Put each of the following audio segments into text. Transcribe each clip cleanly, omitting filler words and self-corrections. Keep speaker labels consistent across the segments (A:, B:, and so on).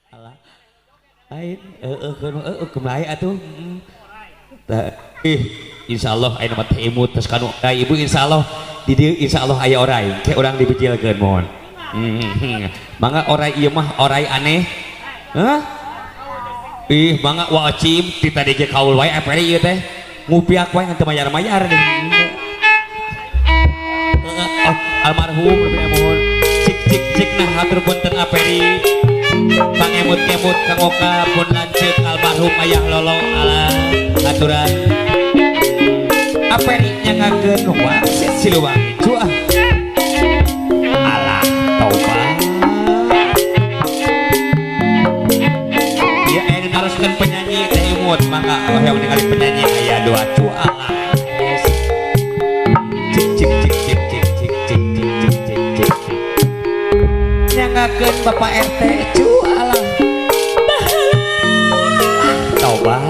A: Alah. Lain heeh heeh kumaha atuh. Tah ih insyaallah aya mah teh imut terus kanu orai ibu insyaallah di dieu insyaallah aya orai ke urang dibejilkeun mohon. Mangga orai ieu mah orai aneh. Hah? Ih mangga wacim ti tadi ge kaul wae aperi ieu teh. Ngupiak wae ngan teu mayar-mayar deh. Oh, almarhum mohon. Cik cik cik nah hatur punten aperi. Pangemut-kemut Kang Oka pun lanceuk almarhum ayah lolo ala aturan. Aperi nyangakeun wangsit Siliwangi cuah. Alah taubat. Ya aya naroskeun penyanyi teh imut mangga hoyong ningali penyanyi aya dua cuah alah. Cik cik cik cik cik cik cik cik cik cik cik cik. Nyangakeun Bapak RT cuah alah. Taubat.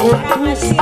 B: Urang masih